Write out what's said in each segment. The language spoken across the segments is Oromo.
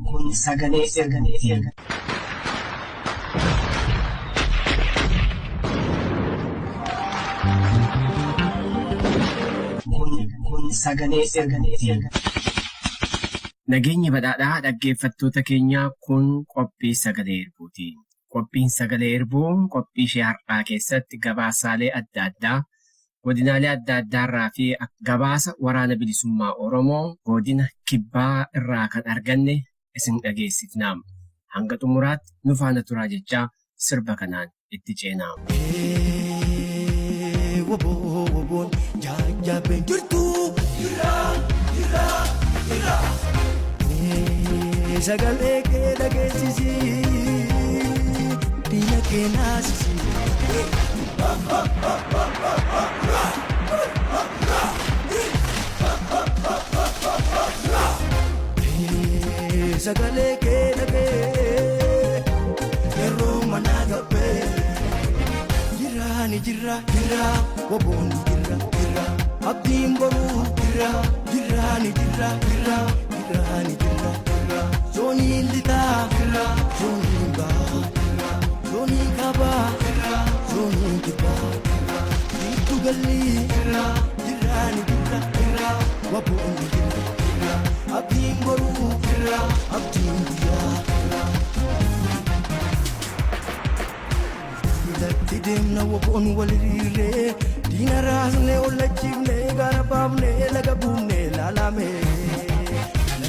Kun sagalee erguuti. Kun sagalee erguuti. Nageenyi badhaadhaa dhaggeeffattoota keenyaa kun qophii sagalee erguuti. Qophiin sagalee erbuu qophii ishee har'aa keessatti gabaasaalee adda addaa godinaalee adda addaarraa fi gabaasa waraana bilisummaa Oromoo godina kibbaa irraa kan arganne isin dhageessifna. Hanga xumuraatti nu faana turaa jechaa sirba kanaan itti ceenaa. Woboo woboon jajjabeen jirtu. Jira jira jira. Sagalee kee dhageessisi diina kee naasisi. Sagalee kee dhagee yeroo manaa gabbee. Jira ni jira jira woboon jira jira abdiin boruu jira jira ni jira jira jira ni jira jira zooniin lixaa jira zooniin bahaa jira zooniin kaabaa jira zooniin kibbaa jira giddu galli jira jira ni jira jira woboon jira jira abdiin boruu jira abdiin guyyaa jira. Latti deemna woboon wal hiriirree diina raasnee ollachiifnee gaara baafnee laga buufnee laalame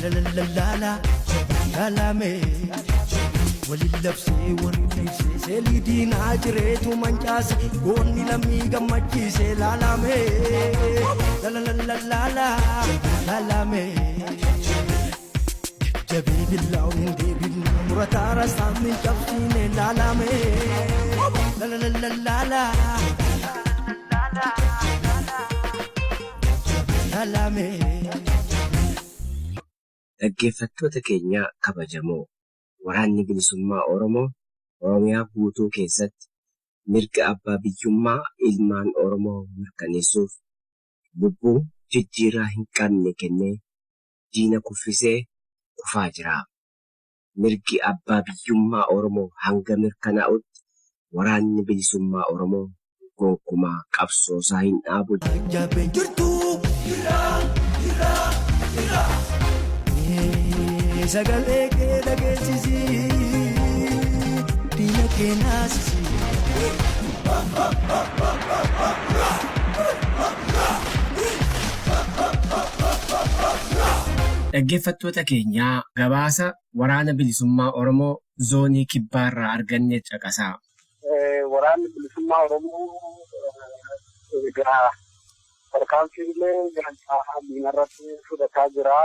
lalalalaala laalame waliin labsee warri dhiibsee seelii diinaa jireetu mancaase goonni lammii gammachiise laalame lalalalaala laalame. Jabee billaa'uun hin deebifne murataa rasaasni hin cabsiine laalame lalalalaala laalame. Dhaggeeffattoota keenyaa kabajamoo waraanni bilisummaa Oromoo Oromiyaa guutuu keessatti mirga abbaa biyyummaa ilmaan Oromoo mirkaneessuuf lubbuu jijjiiraa hin qabne kennee diina kuffisee kufaa jira. Mirgi abbaa biyyummaa Oromoo hanga mirkanaa'utti waraanni bilisummaa Oromoo gonkumaa qabsoosaa hin dhaabu. Jajjabeen jirtu. Jira jira jira. Sagalee kee dhageessisi diina kee naasisi. Dhaggeeffattoota keenyaa gabaasa waraana bilisummaa Oromoo zoonii kibbaarraa arganne caqasaa. Waraanni bilisummaa Oromoo egaa tarkaanfiilee garaagaraa diinarratti fudhataa jira.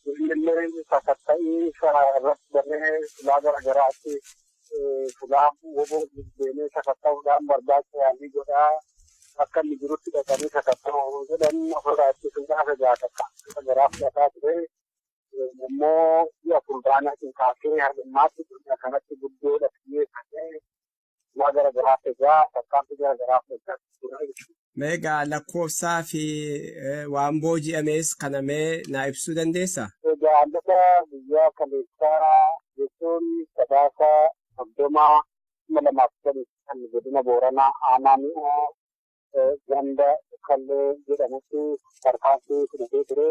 Innillee sakatta'ii irratti banee ulaa garaagaraatti fulaa woboo deemee sakatta'uudhaan barbaacha yaalii godhaa. Akka inni jirutti dhaqanii sakatta'uu jedhan ofirraa ittisuudhaaf egaa tarkaanfii garaagaraa fudhataa ture. Immoo ji'a fulbaanaatiin kaasee har'ummaatti dhimma kanatti guddoodha xiyyeeffatee ulaa garaagaraatti egaa tarkaanfii garaagaraa fudhachaa jira jechuudha. Meegaa lakkoofsaa fi waan booji'ames kana mee naa ibsuu dandeessaa? Egaa lafa guyyaa kaleessaa jechuun sadaasa 30 2025 godina Booranaa aanaa mi'oo ganda Dukkallee jedhamutti tarkaanfii fudhatee ture.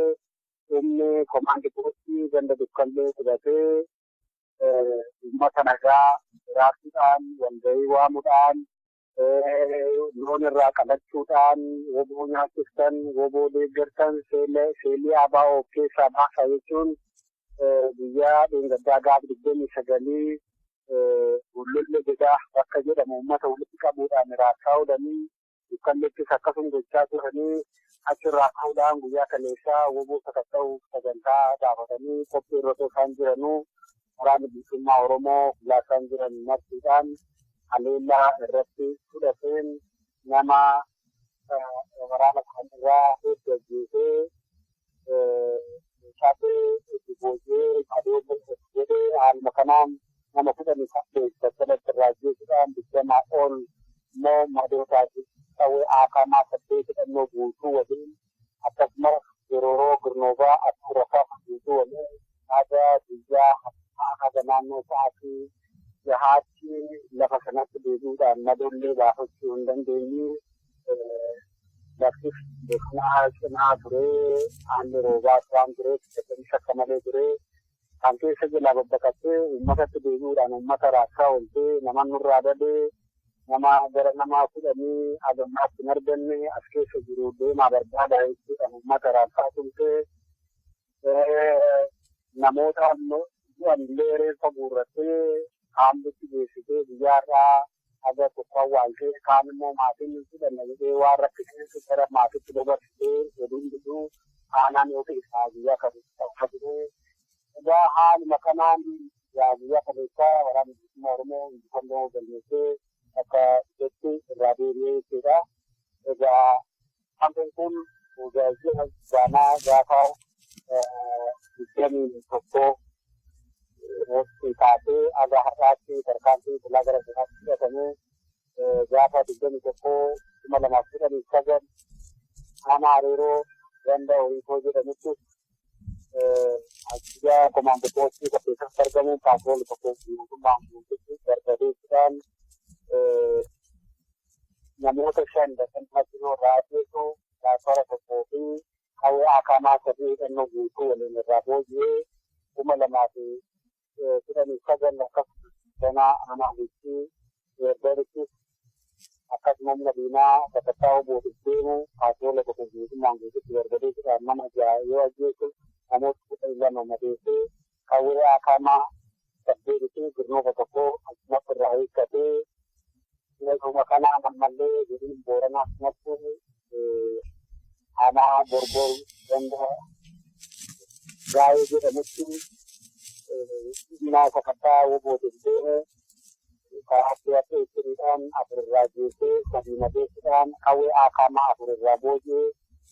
Inni komaandi poostii ganda Dukkallee qubatee uummata nagaa raabsuudhaan walgahii waamuudhaan loon irraa qalachuudhaan woboo nyaachistan woboo deeggartan seelii ABO of keessaa baasaa jechuun guyyaa dheengaddaa gaaf 29 Gollolle jedhaa bakka jedhamu uummata walitti qabuudhaan raabsaa oolanii Dukkalleettis akkasuma gochaa turanii achirraa ka'uudhaan guyyaa kaleessaa woboo sakatta'uuf sagantaa baafatanii qophii irra osoo isaan jiranuu waraanni bilisummaa Oromoo fuula isaan jiran marsuudhaan haleellaa irratti fudhateen nama waraana kanarraa hedduu ajjeesee meeshaalee itti booji'ee qabeenya godhee haaluma kanaan nama 18 battalatti irraa ajjeesuudhaan 20 ol immoo madoo taasise. Qawwee AKM 8 hidhannoo guutuu waliin akkasumas yeroo girnoobaa afur rasaasa guutuu waliin Haga guyyaa haga naannoo sa'aatii jahaatti lafa sanatti deebi'uudhaan madoollee baafachuu hin dandeenye. Laftis bosonaa cimaa ture, haalli roobaas waan tureef qilleensa akka malee ture. Kan keessa jalaa babbaqattee uummatatti deebi'uudhaan uummata raakkaa ooltee nama nurraa badee nama gara namaa fudhanii hagammaatti hin arganne as keessa jiru deemaa barbaada jechuudhaan uummata raakkaa turte. Namoota du'an illee reeffa guurrattee kaambitti geessitee guyyaarraa haga tokko awwaaltee kaan immoo maatiin fudhanna jedhee waan rakkiseef gara maatiitti dabarsitee oduun jedhu aanaan yoo ta'e guyyaa kaleessaa ture. Egaa haaluma kanaan guyyaa kaleessaa waraanni bilisummaa Oromoo injifannoo galmeessee akka itti irraa deebi'ee jechuudha. Egaa hanqin kun ji'a gaanaa gaafa 21 kaasee haga har'aatti tarkaanfii balaa gara garaatti fudhatamee gaafa 21, 2019 aanaa Areeroo ganda Horiikoo jedhamutti ajajaa komaandoo poostii keessatti argamuun paatroolii tokko guutummaan guututti barbadeessuudhaan namoota shan dasanatti irraa ajjeesu, gaafara tokkoo fi qawwee akaamaa sadii hidhannoo guutuu waliin irraa booji'ee. 2019 akkasumas ganaa aanaa Guchii Weerdarittis akkasuma humna diinaa sakattaa bootuuf deemu paatroola tokko guutummaan guututti barbadeessuudhaan nama ja'a yoo ajjeesu, namoota 12 madeessee, qawwee akaamaa saddeetii fi girnoofa tokko achumatti irraa hiikkatee. Yeruma kana ammallee godina Booranaa akkasumatti aanaa Borbor ganda Gaayee jedhamutti humna sakattaa bootuuf deemu karaa adda afur irraa ajjeesee, sadii madeessuudhaan qawwee akaamaa afur irraa booji'ee.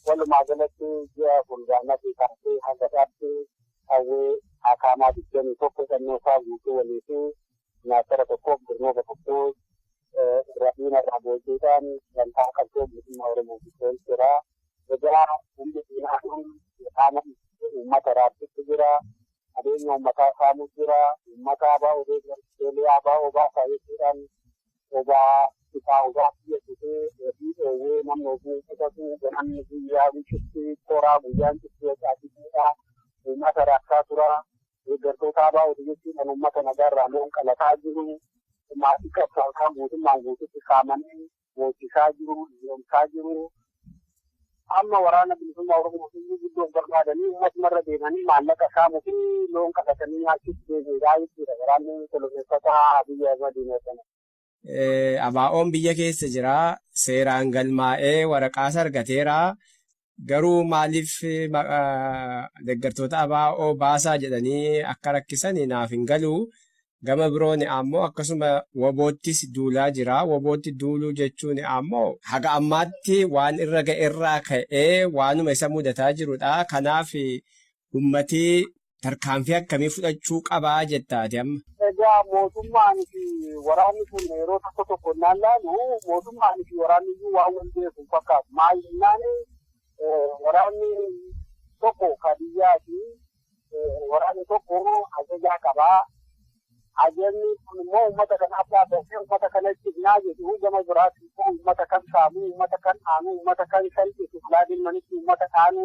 Walumaa galatti ji'a Fulbaanaatii kaasee hanga dhaatti qawwee akaamaa 21 hidhannoo isaa guutuu walii fi nyaatara tokkoof birnoota tokko irraa diina irraa booji'uudhaan dantaa qabsoo bilisummaa Oromoo jira. Egaa humni diinaa kun qaama uummata raabsitti jira. Qabeenya uummataa saamuu jira. Uummata ABO deeggarteelee ABO baasaa jechuudhaan obaa isaa obaa biyya kutee hojii dhoowwee namni hojii qotatu ganamni guyyaa cufti koraa guyyaan cufti hojii uummata raakkaa tura. Deeggartoota ABO jechuudhaan uummata nagaarraa loon qalataa jiru. Maatii qabsaa'otaa guutummaan guututti saamanii boochisaa jiru, hiyyoomsaa jiru. Amma waraana bilisummaa Oromoo fi guddoo barbaadanii uummatuma deemanii maallaqa saamuu fi loon qabatanii nyaachuuf deebi'uudha jechuudha. Waraanni koloneeffataa biyya Ahmadiin sana. ABO'n biyya keessa jira. Seeraan galmaa'ee waraqaas argateera. Garuu maaliif deeggartoota ABO baasaa jedhanii akka rakkisan naaf hin galu. Gama biroon ammoo akkasuma WBOttis duulaa jira. WBOtti duuluu jechuun ammoo haga ammaatti waan irra ga'e irraa ka'ee waanuma isa mudataa jirudha. Kanaaf uummatii tarkaanfii akkamii fudhachuu qabaa jettaati amma? Egaa mootummaan fi waraanni kun yeroo tokko tokko naan laalu, mootummaan fi waraanni iyyuu waan wal beeku fakkaatu. Maal jennaan, waraanni tokko ka biyyaati. Waraanni tokko ajajaa qabaa. Ajajni kun immoo uummata kanaaf dhaabbatee uummata kana ittifnaa jedhu, gama biraatti immoo uummata kan saamu, uummata kan aanu, uummata kan salphisu, filaa deemanitti uummata dhaanu,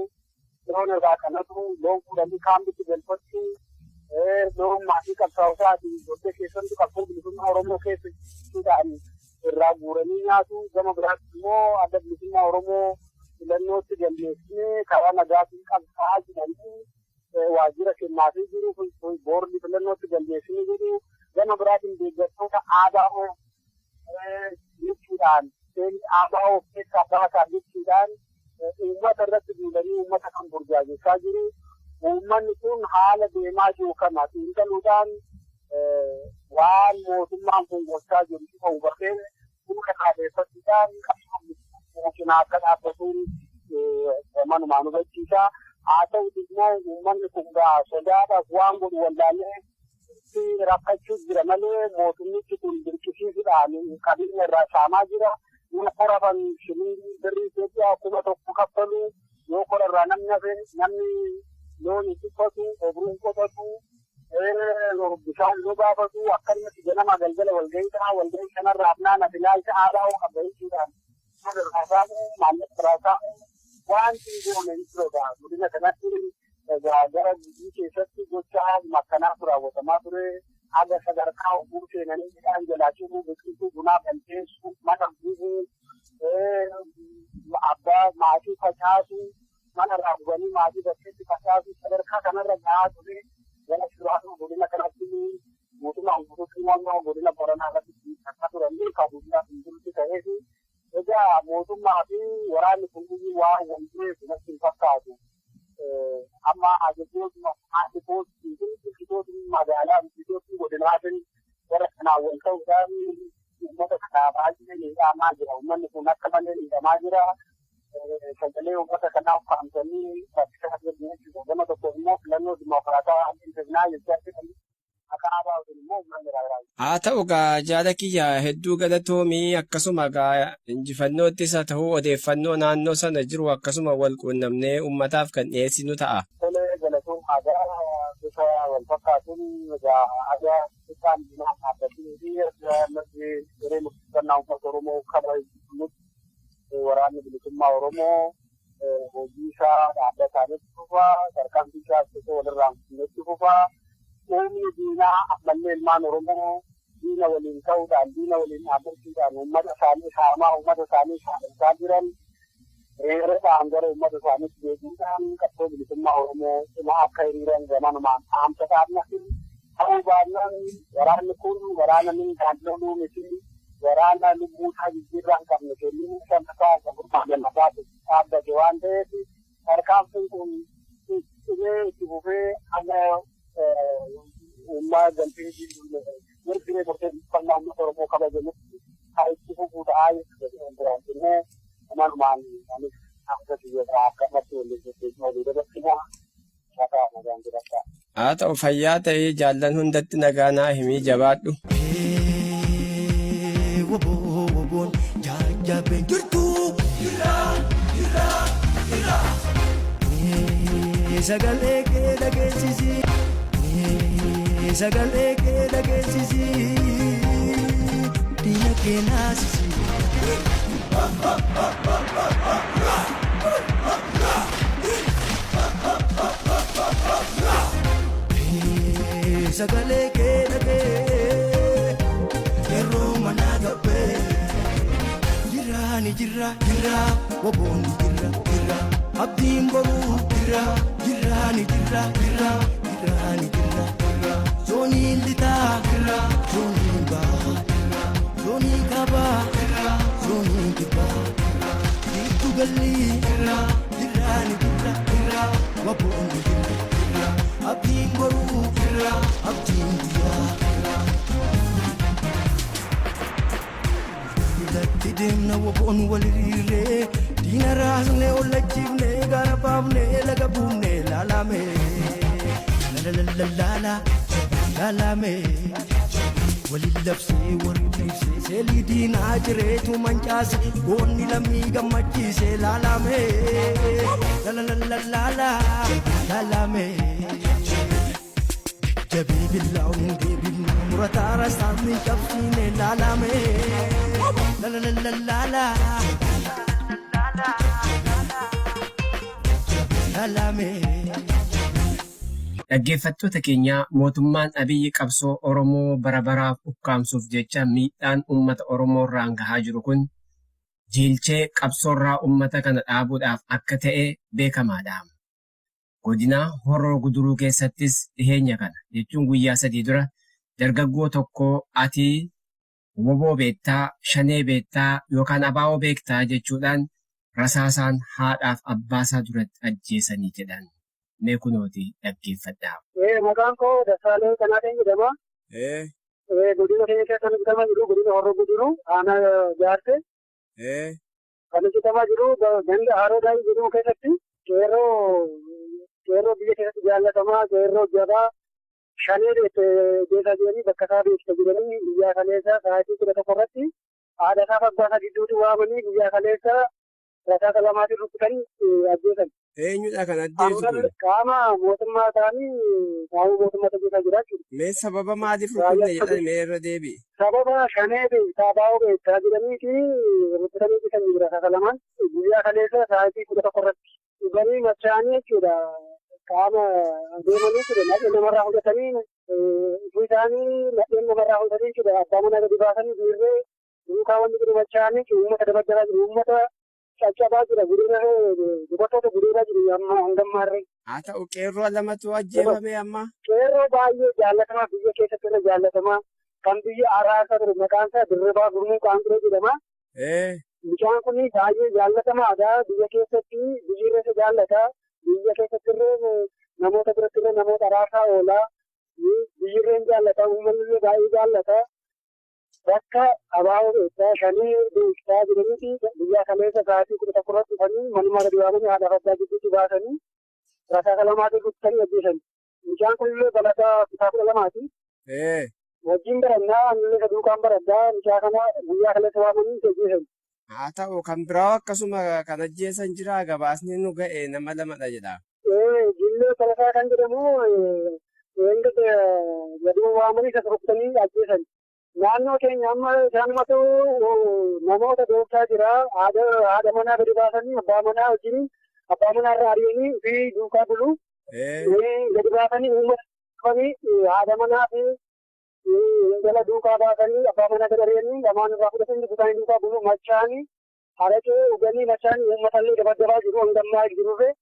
loon irraa kanatu loon fuudhanii kaambitti galfachuu, loon maatii qabsaa'otaati ijoollee keessatti qabsoo bilisummaa Oromoo keessa jechuudhaan irraa guuranii nyaatu. Gama biraatti immoo adda bilisummaa Oromoo filannootti galmeessinee karaa nagaatiin qabsaa'aa jiranii waajjira kennaafii jiru, boordii filannootti galmeessinee jiru. Gama biraatiin deeggartoota ABO jechuudhaan, seerri ABO keessaa baasaa jechuudhaan uummata irratti duulanii uummata kan burjaajessaa jiru. Uummanni kun haala deemaa jiru kana xiinxaluudhaan waan mootummaan kun gochaa jiru ifa hubatee fuula kaabeeffachuudhaan qabsoo cinaa akka dhaabbatuun manumaan hubachiisa. Haa ta'uti immoo uummanni kun sodaadhaaf waan godhu wallaalee rakkachuu jira malee mootummichi kun dirqisiisuudhaan qabeenya irraa saamaa jira. Yoo korafan shilingii birrii Itoophiyaa 1000 kaffalu, yoo kora irraa namni hafe namni Loon tuffatu, obruu qotatu, bishaan yoo baafatu, akkanumatti ganama galgala walgahii ta'a, walgahii kanarraa afnaan ati ilaalcha aadaa hoo qabbachuudhaan raasamu, maallaqa raasamu, wanti goone jechuudha. Godina kanatti gara Gujii keessatti gocha akkanaatu raawwatamaa ture. Haga sadarkaa oguu seenanii midhaan jalaa ciruu, biqiltuu bunaa balleessuu, mana gubuu, abbaa maatii facaasuu, mana irraa gubanii maatii bakkeetti facaasuu sadarkaa kanarra gahaa ture. Gara shiraatu godina kanatti mootummaan guutuutti immoo godina Boranaa irratti akka turanii kan guddaa fuulduratti ta'ee fi egaa mootummaa fi waraanni kun waan wal beeku natti hin fakkaatu. Amma ajajjootuma haati poolisii fi bulchitootni magaalaa, bulchitootni godinaatiin gara kanaan wal ta'uudhaan uummata kanaa baay'ee miidhamaa jira. Uummanni kun akka malee miidhamaa jira. Sagalee uummata kanaa ukkaamsanii rakkisaa jiru jechuudha. Gama tokko immoo filannoo dimokiraataa adeemsifnaa jechaa jiran. Akka ABOtiin immoo uummanni raayyaa. Haa ta'u gaa, jaala kiyya, hedduu galatoomii. Akkasuma gaa injifannoottis haa ta'u, odeeffannoo naannoo sana jiru akkasuma wal quunnamnee uummataaf kan dhiyeessinu ta'a. Tolee, galatoomaa. Gaa bifa wal fakkaatuun egaa aga xiqqaan diinaa dhaabbatanii fi mirgi hiree murteeffannaa uummata Oromoo kabajuutti waraanni bilisummaa Oromoo hojii isaa dhaabbataan itti fufa, tarkaanfii isaa osoo walirraa hin itti fufa. Humni diinaa ammallee ilmaan Oromoo diina waliin ta'uudhaan, diina waliin dhaabbachuudhaan uummata isaanii saamaa, uummata isaanii saamsaa jiran hiriiradhaan gara uummata isaaniitti deebi'uudhaan qabsoo bilisummaa Oromoo cima akka hiriiran gamanumaan dhaamsa dhaabna. Ta'uu baannaan waraanni kun waraana mindaan loluu miti, waraana lubbuu isaa jijjiirraa hin qabne kennuu shantasaa gurmaa lammataa dhaabbate waan ta'eef, tarkaanfiin kun cimee itti fufee hanga uummaa galtee mirgi hiree murteeffannaa uummata Oromoo kabajamutti haa itti fufuu ta'aa jechuudha. Biraan jennee gamanumaan anis dhaamsa kiyya akkanumatti waliin walii dabarsinaa. Maqaa nagaan jiraadhaa. Haa ta'u, fayyaa ta'ee, jaallan hundatti nagaa naa himii, jabaadhu. Woboo woboon jajjabeen jirtu. Jira jira jira. Sagalee kee dhageessisi. Sagalee kee dhageessisi. Diina kee naasisi. Sagalee kee dhagee yeroo manaa gabbee. Jiraani jira jira, woboon jira jira, abdiin boruu jira. Jiraani jira jira, jiraani jira jira, zooniin lixaa jira, zooniin bahaa jira, zooniin kaabaa jira, zooniin kibbaa jira, giddu galli jira. Jiraani jira jira, woboon jira jira, abdiin boruu jira, abdiin guyyaa jira. Latti deemna, woboon wal hiriirree, diina raasne, ollachiifne, gaara baafne, laga buufne, laalame lalalalaala laalame waliin labsee, waliin ibsee, seelii diinaa jireetu mancaase, goonni lammii gammachiise, laalame lalalalaala laalame. Jabii billaa'uun deebifnu, murataa rasaasni cabsiine, laalame lalalalaala laalame. Dhaggeeffattoota keenya, mootummaan Abiyyi qabsoo Oromoo bara baraaf ukkaamsuuf jecha miidhaan uummata Oromoo irraan gahaa jiru kun jiilchee qabsoorraa uummata kana dhaabuudhaaf akka ta'e beekamaadha. Godina Horroo Guduruu keessattis dhiheenya kana jechuun guyyaa 3 dura dargaggoo tokko ati woboo beektaa, shanee beektaa yookaan abaa'oo beektaa jechuudhaan rasaasaan haadhaaf abbaasaa duratti ajjeesanii jedhan. Mee kunooti dhaggeeffadhaa. Maqaan koo Dassaalee Qanaateen jedhama. Godina keenya keessa kan hojjetamaa jiru godina Horroo Guduruu aanaa Jaarte. Kan hojjetamaa jiru ganda Haroo Daayii jedhamu keessatti qeerroo biyya keessatti jaallatamaa, qeerroo jabaa, shanee beekaa jiranii, bakka isaa beeksisa jedhanii guyyaa kaleessa sa'aatii 11 irratti haadha isaa fi abbaa isaa gidduutti waamanii guyyaa kaleessa rasaasa lamaatiin rukutanii ajjeesan. Eenyudha kan ajjeesu kun? Qaama mootummaa ta'anii qaama mootummaa hojjetaa jira jechuudha. Mee sababa maaliif rukunne jedhan mee irra deebi'i? Sababa shanee beektaa baa'oo beektaa jedhaniiti rukutanii bitan jira sasa lamaan guyyaa kaleessa sa'aatii 11 irratti dhuganii machaanii jechuudha. Qaama deemanii jechuudha nadheen namarraa fudhatanii ofii isaanii nadheen namarraa fudhatanii jechuudha. Abbaa manaa gadi baasanii dhiirree duukaa wanni jiru machaanii uummata dabadabaa jiru uummata caccabaa jira gudeera dubartoota gudeeraa jiru amma hangammaarree. Haa ta'u qeerroo lamatu ajjeefame amma. Qeerroo baay'ee jaallatamaa biyya keessatti irra jaallatamaa kan biyya araarsaa ture maqaan isaa Dirribaa Gurmuu Qaanquree jedhama. Mucaan kun baay'ee jaallatamaadha biyya keessatti biyyi irra isa jaallata biyya keessatti illee namoota biratti illee namoota araarsaa oola biyyi irra hin jaallata uummanni illee baay'ee jaallata. Bakka abaaboo beektaa shanii beektaa jedhaniiti guyyaa kaleessa sa'aatii 11 irratti dhufanii manuma gadi waamanii haadha abbaa gidduutti baasanii rasaasa lamaatiin rukutanii ajjeesan. Mucaan kunillee balataa kutaa 12ti. Wajjin barannaa anillee isa duukaan baradhaa mucaa kana guyyaa kaleessa waamanii ajjeesan. Haa ta'u kan biraa akkasuma kan ajjeesan jira gabaasni nu ga'e nama lamadha jedha. Jillee Talasaa kan jedhamu gadi waamanii isa rukutanii ajjeesan. Naannoo keenya amma isaanumatu namoota dooftaa jira. Haadha manaa gadi baasanii abbaa manaa wajjin abbaa manaa irraa ari'anii fi duukaa bulu. Gadi baasanii uummata qabanii haadha manaa fi intala duukaa baasanii abbaa manaa gadi ari'anii lamaan irraa fudhatanii duukaa duukaa bulu machaanii haraqee dhuganii machaanii uummatallee dabadabaa jiru hangammaa jirurree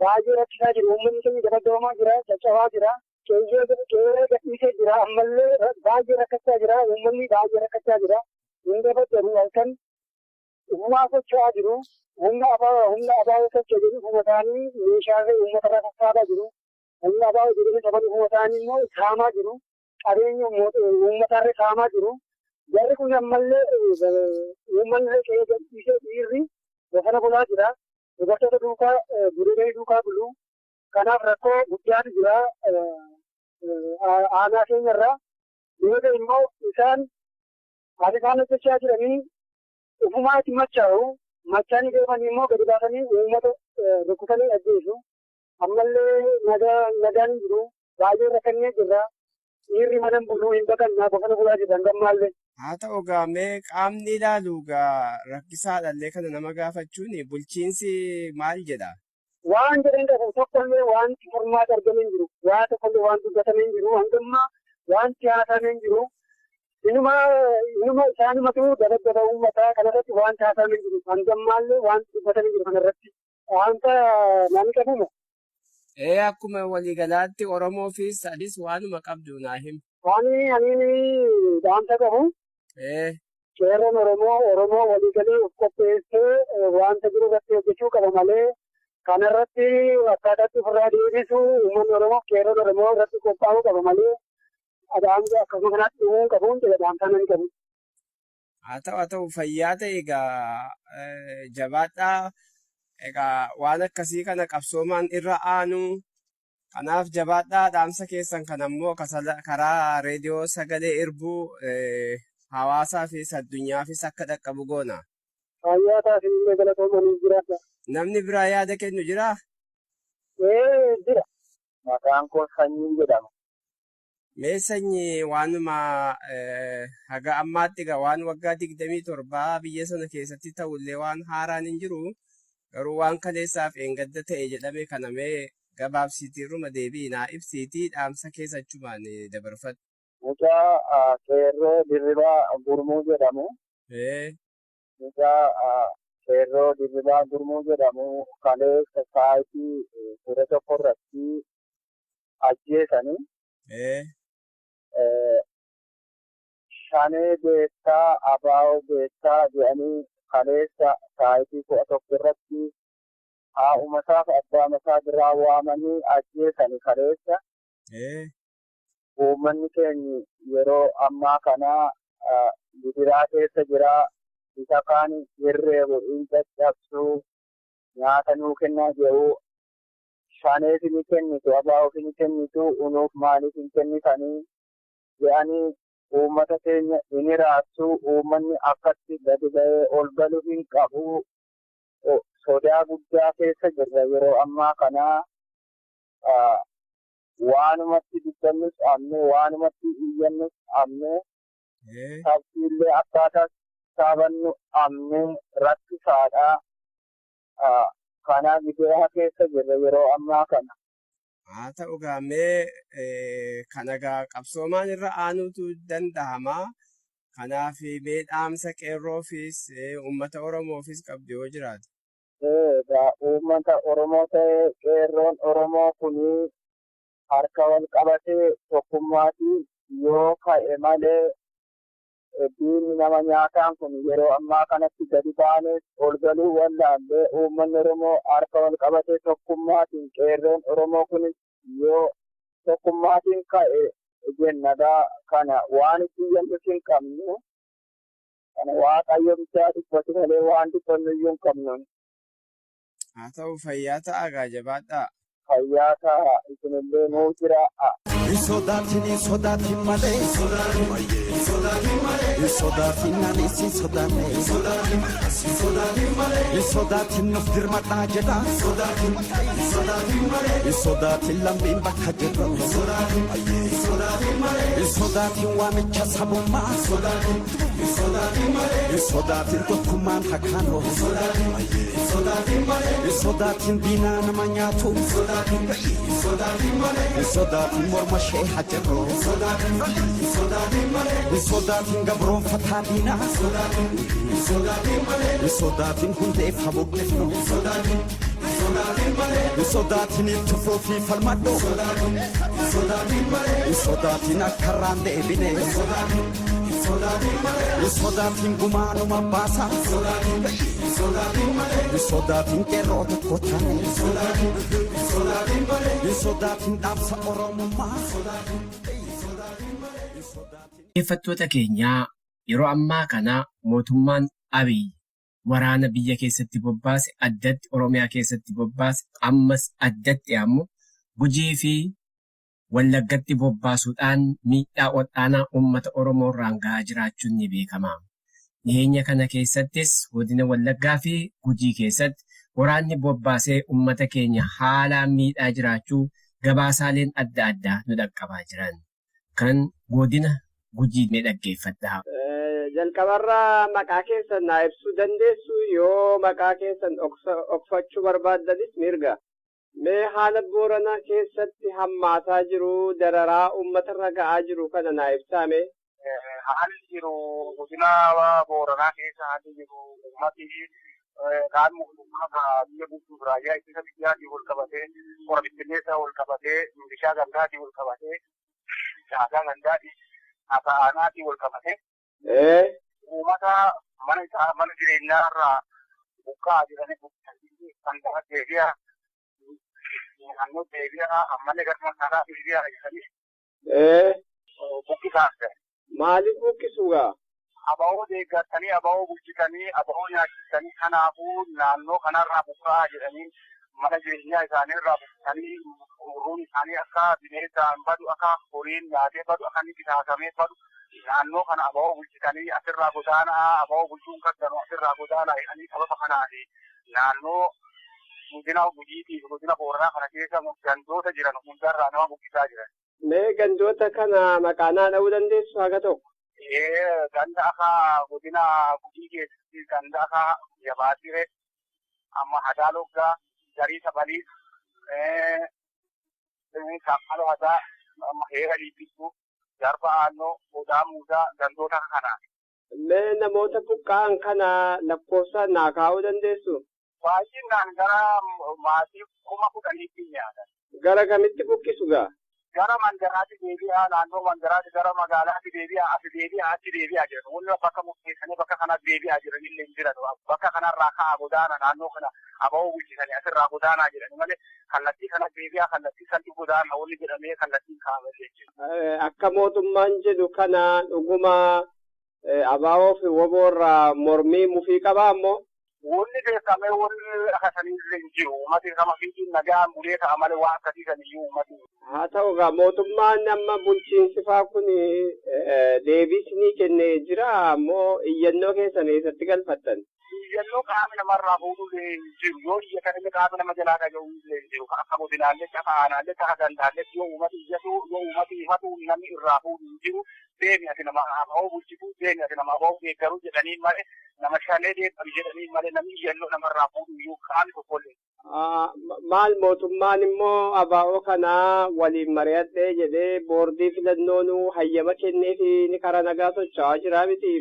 baay'ee rakkisaa jiru. Uummanni keenya dabadabamaa jira caccabaa jira. Qeerroo gadhiisee jira ammallee baay'ee rakkachaa jira uummanni baay'ee rakkachaa jira hin dabadabu halkan uumaa socho'aa jiru humna abaa'oo socho'aa jiru humna isaanii meeshaalee uummata irraa sassaabaa jiru humna abaa'oo jedhanii saban humna isaanii immoo saamaa jiru qabeenya uummatarra saamaa jiru jarri kun ammallee uummanni qe'ee gadhiisee dhiirri bosona bulaa jira dubartoota duukaa gudeedanii duukaa bulu kanaaf rakkoo guddaatu jira. Aanaa keenyarraa dhiirota immoo isaan haala isaan hojjechaa jiranii ofumaatti machaa'u machaanii deemanii immoo gadi baasanii uummata rukkutanii ajjeesu ammallee nagaan hin jiru baay'ee rakkannee jirra dhiirri mana buluu hin baqannaa bosona bulaa jirra hangammaallee. Haa ta'u gaa mee qaamni ilaalu gaa rakkisaadhallee kana nama gaafachuun bulchiinsi maal jedha? Waan jedhan qabu tokkollee wanti furmaata argamee hin jiru. Waa tokkollee waan dubbatamee hin jiru. Hangammaa wanti haasa'amee hin jiru. Inuma isaanumatu dabadaba uummataa kanarratti wanti haasa'amee hin jiru. Hangammaallee wanti dubbatamee hin jiru kanarratti. Wanta namni qabuuma. Akkuma waliigalaatti Oromoofis adis waanuma qabdu naa himi. Waan ani dhaamsa qabu. Qeerroon Oromoo waliigalee of qopheessee wanta jiru irratti hojjechuu qaba malee kanarratti akkaataatti ofirraa deebisu uummanni Oromoo qeerroon Oromoo irratti qophaa'uu qaba malee dhaamsa akkasuma kanaatti dhumuu qabuun jedha dhaamsa nan qabu. Haa ta'u fayyaa ta'e egaa jabaadhaa egaa waan akkasii kana qabsoomaan irra aanu kanaaf jabaadhaa dhaamsa keessan kan ammoo karaa reediyoo sagalee irbuu hawaasaafis addunyaafis akka dhaqqabu goona. Fayyaa taasisillee galatoomanii jiraadha. Namni biraa yaada kennu jiraa? Jira. Maqaan koo Sanyiin jedhama. Mee sanyii waanuma haga ammaatti egaa waan waggaa 27 biyya sana keessatti ta'ullee waan haaraan hin jiru. Garuu waan kaleessaaf eengadda ta'e jedhame kana mee gabaabsiitiirruma deebii naa ibsiitii dhaamsa keessa achumaan dabarfadhu. Mucaa qeerroo Dirribaa Gurmuu jedhamu. Mucaa qeerroo Dirribaa Gurmuu jedhamu kaleessa sa'aatii 11 irratti ajjeesanii. Shanee beektaa abaa'oo beektaa jedhanii kaleessa sa'aatii 11 irratti haa'umasaaf abbaa masaa biraa waamanii ajjeesanii kaleessa. Uummanni keenya yeroo ammaa kana gidiraa keessa jira. Isa kaan hirreebu hin caccabsuu nyaata nuu kennaa jiru. Shaneef ni kennitu abaa'oof ni kennitu unuuf maaliif hin kennitanii jedhanii uummata keenya hin raabsuu. Uummanni akkatti gadi ba'ee ol galu hin qabu. Sodaa guddaa keessa jirra yeroo ammaa kana. Waanumatti dubbannus amne, waanumatti iyyannus amne, tabbiillee akkaataa saabannu amne rakkisaadha. Kana gidiraa keessa jirra yeroo ammaa kana. Haa ta'u gaa, mee kana gaa qabsoomaan irra aanuutu danda'ama. Kanaaf mee dhaamsa qeerroofis uummata Oromoofis qabdu yoo jiraate. Egaa uummata Oromoo ta'ee qeerroon Oromoo kunii harka wal qabatee tokkummaatiin yoo ka'e malee, diinni nama nyaataan kun yeroo ammaa kanatti gadi baanee ol galuu wallaallee, uummanni Oromoo harka wal qabatee tokkummaatiin, qeerroon Oromoo kunis yoo tokkummaatiin ka'e jennagaa. Kana waan itti iyyannu hin qabnu. Kana Waaqayyo bichaa dubbatu malee waan dubbannu iyyuu hin qabnu. Haa ta'u, fayyaa ta'a gaa, jabaadhaa. Fayyaa ta'a, isinillee nuu jira. Hin sodaatin, hin sodaatin malee. Hin sodaatin, ani sin sodaanne. Hin sodaatin, nuuf dirmadhaa jedha. Hin sodaatin, lammiin bakka jirru. Hin sodaatin, waamicha sabummaa. Hin sodaatin, tokkummaan hakaanoo. Hin sodaatin, diinaa nama nyaatu. Hin sodaatin, morma ishee hajarru. Hin sodaatin, gabroonfataa diinaa. Hin sodaatin, hundeef habuqqifnu. Hin sodaatin, itti fufii falmadhu. Hin sodaatin, akka irraan deebine. Hin sodaatin, gumaanuma baasa. Hin sodaatin, qeerroo tokko taane. Hin sodaatin, dhaamsa Oromummaa. Dhaggeeffattoota keenyaa, yeroo ammaa kana mootummaan Abiy waraana biyya keessatti bobbaase, addatti Oromiyaa keessatti bobbaase, ammas addatti ammoo Gujii fi Wallaggatti bobbaasuudhaan miidhaa ol'aanaa uummata Oromoo irraan gahaa jiraachuun ni beekama. Dhiyeenya kana keessattis godina Wallaggaa fi Gujii keessatti waraanni bobbaasee uummata keenya haalaan miidhaa jiraachuu gabaasaaleen adda addaa nu dhaqqabaa jiran. Kan godina Gujii mee dhaggeeffadhaa. Jalqabarraa maqaa keessan naa ibsuu dandeessu, yoo maqaa keessan dhokfachuu barbaaddanis mirga. Mee haala Booranaa keessatti hammaataa jiru, dararaa uummatarra ga'aa jiru kana naa ibsaa mee. Haalli jiru godina Booranaa keessa, haalli jiru uummati kaan mootummaa biyya bulchuuf raayyaa ittisa biyyaatiin wal qabatee, qora bittinneessaa wal qabatee, milishaa gandaatiin wal qabatee, caasaa gandaatiin, aanaatiin wal qabatee uummata mana isaa, mana jireenyaa irraa buqqaa jiranii, buqqanii kan gara deebi'a, naannoo deebi'a, ammallee gara magaalaa deebi'a jedhanii buqqisaa jiran. Maaliif buqqisu gaa? Aba'oo deeggartanii, aba'oo bulchitanii, aba'oo nyaachistanii, kanaafuu naannoo kanarraa buqqa'aa jedhanii, mana jireenyaa isaanii irraa buqqisanii, ooyiruun isaanii akka bineensaan badu, akka horiin nyaatee badu, akka inni qisaasamee badu, naannoo kana aba'oo bulchitanii asirraa godaanaa, aba'oo bulchuun qaddanu, asirraa godaanaa jedhanii, sababa kanaati naannoo godina Gujiitii fi godina Booranaa kana keessa gandoota jiran hundarraa nama buqqisaa jiran. Mee gandoota kana maqaa naa dha'uu dandeessu haga tokko? Ganda akka godina Gujii keessatti ganda akka Yabaasire, amma Hadaa Loggaa, Garii Sabalii, Saaphaloo Hadaa, amma Heera Dhiibbistuu, Garba Aannoo, Odaa Muudaa, gandoota akka kanaati. Mee namoota buqqa'an kana lakkoofsaan naa kaa'uu dandeessu? Baay'inaan gara maatii 10,000tti nyaatan. Gara kamitti buqqisu gaa? Gara mandaraatti deebi'aa, naannoo mandaraatti, gara magaalaatti deebi'aa, asi deebi'aa, achi deebi'aa jiran. Wanni bakka murteessanii bakka kanatti deebi'aa jiran illee hin jiran. Bakka kanarraa ka'aa, godaana, naannoo kana aba'oo bulchisanii asirraa godaanaa jedhani malee, kallattii kana deebi'aa, kallattii sanatti godaana wanni jedhamee kallattiin kaa'amee jechuudha. Akka mootummaan jedhu kana dhuguma abaa'oo fi woboorraa mormii mufii qabaa ammoo? Wanni beekamee wanni akkasanii illee hin jiru. Uummati kama fiixiin nagaan bulee ta'a malee waan akkasii saniyyuu uummati Haa ta'u egaa mootummaan amma bulchiinsi faa kun deebii isinii kennee jira ammoo iyyannoo keessan eessatti galfattan? Iyyannoo qaama namarraa fuudhuu hin jiru. Yoo iyyatan illee qaama nama jalaa dhaga'uu illee hin jiru. Akka godinaallee, akka aanaallee, akka gandaallee yoo uummati iyyatu, yoo uummati ifatu namni irraa fuudhu hin jiru. Deemi ati nama aba'oo bulchitu, deemi ati nama aba'oo deeggaru jedhanii malee nama shanee deeggaru jedhanii malee namni iyyannoo namarraa fuudhu iyyuu qaamni tokkollee. Maal mootummaan immoo abaa'oo kanaa waliin mari'adhee jedhee boordii filannoonuu hayyama kenneefi ni karaa nagaa socho'aa jira miti.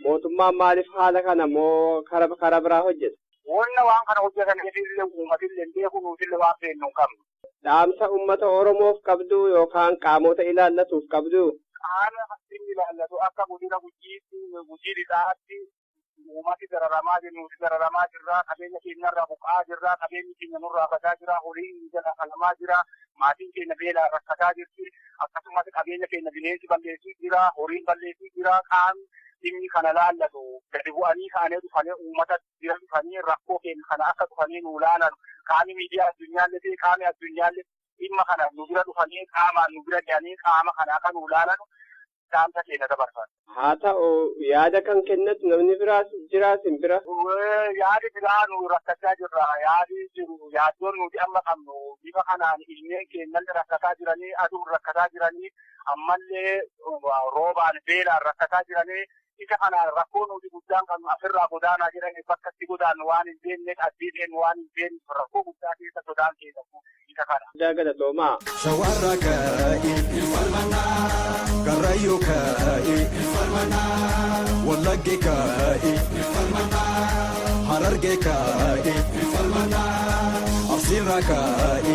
Mootummaan maaliif haala kana immoo karaa biraa hojjeta? Wanna waan kana hojjetan illee uummatillee beeku nuutillee waan beeknu hin qabnu. Dhaamsa uummata Oromoof qabdu yookaan qaamota ilaallatuuf qabdu? Qaama inni ilaallatu akka godina Gujiitti, Gujii lixaatti uummati dararamaa jiru nuti dararamaa jirra qabeenya keenyarraa buqaa jirra qabeenyi keenya nurraa badaa jira horiin jala qalamaa jira maatiin keenya beelaan rakkataa jirti akkasumas qabeenya keenya bineensi balleessuu jira horiin balleessuu jira qaamni dhimmi kana laallatu gadi bu'anii kaanee dhufanii uummata bira dhufanii rakkoo keenya kana akka dhufanii nu laalan qaamni miidiyaa addunyaallee ta'e qaamni addunyaallee dhimma kana nu bira dhufanii qaamaan nu bira ga'anii qaama kana akka nu laalan dhaamsa keenya dabarfan. Haa ta'u yaada kan kennatu namni biraas jiraas hin bira. Yaadi biraa nu rakkachaa jirra. Yaadi jiru yaaddoon nuti amma qabnu bifa kanaan ilmeen keenyallee rakkataa jiranii aduun rakkataa jiranii ammallee roobaan beelaan rakkataa jiranii isa kanaan rakkoo nuti guddaan qabnu asirraa godaanaa jiranii bakka itti godaannu waan hin beekne abdii deemnu waan hin beekne rakkoo guddaa keessa sodaan keessa isa kana. Guddaa galatoomaa. Shawarra ka'e Karrayyuu ka'e Wallagge ka'e Hararge ka'e Arsiirra ka'e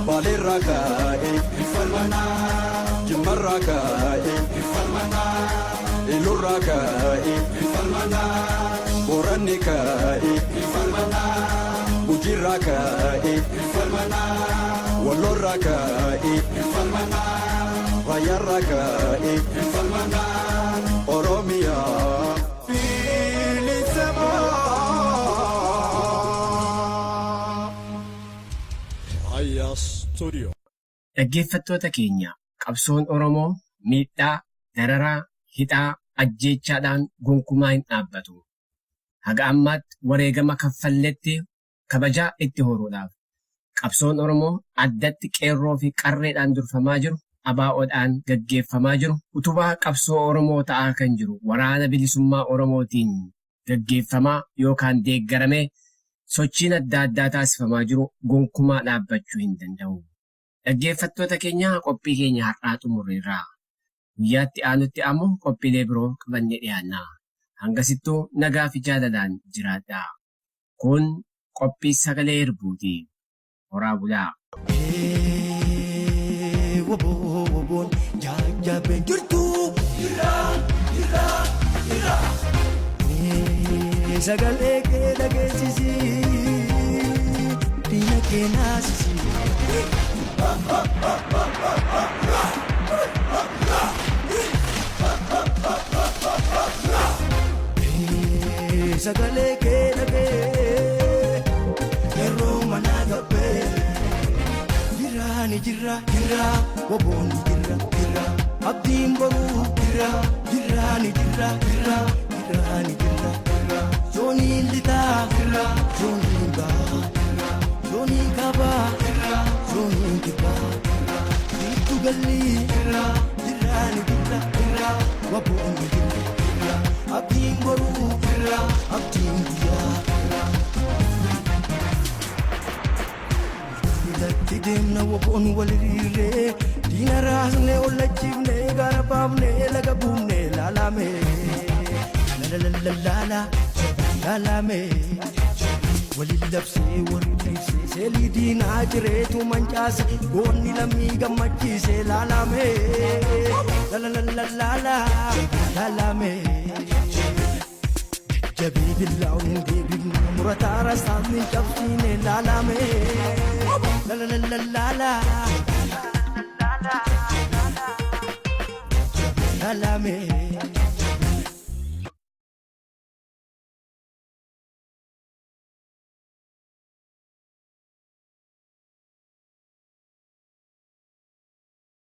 Baaleerra ka'e Jimmarra ka'e Ilurra ka'e Booranni ka'e Gujirra ka'e Wallorra ka'e Rayyarra ka'e Oromiyaa Bilisamaa. Aya Studio. Dhaggeeffattoota keenya qabsoon Oromoo miidhaa, dararaa, hidhaa, ajjeechaadhaan gonkumaa hin dhaabbatu. Haga ammaatti wareegama kaffalletti kabajaa itti horuudhaaf qabsoon Oromoo addatti qeerroo fi qarreedhaan durfamaa jiru abaa'oodhaan gaggeeffamaa jiru utubaa qabsoo Oromoo ta'aa kan jiru waraana bilisummaa Oromootiin gaggeeffamaa yookaan deeggaramee sochiin adda addaa taasifamaa jiru gonkumaa dhaabbachuu hin danda'u. Dhaggeeffattoota keenya qophii keenya har'aa xumurreerra. Guyyaatti aanutti ammoo qophiilee biroo qabannee dhiyaanna. Hangasittuu nagaa fi jaalalaan jiraadhaa. Kun qophii sagalee hirbuuti. Horaa bulaa. Woboo woboon jajjabeen jirtu. Jira jira jira. Sagalee kee dhageessisi. Diina kee naasisi. Sagalee kee dhagee yeroo manaa gabbee. Jiraani jira jira woboon jira jira abdiin boruu jira jiraani jira jira jiraani jira jira zooniin lixaa jira zooniin bahaa jira zooniin kaabaa jira zooniin kibbaa jira giddu galli jira jiraani jira jira woboon jira jira abdiin boruu jira abdiin guyyaa jira. Latti deemna woboon wal hiriirree diina raasnee ollachiifnee gaara baafnee laga buufnee laalame lalalalaala laalame waliin labsee waliin dhiibsee seelii diinaa jireetu mancaase goonni lammii gammachiise laalame lalalalaala laalame. Jajjabii billaa'uun deebifne murataa rasaasni cabsiine laalame lalalalaala laalame.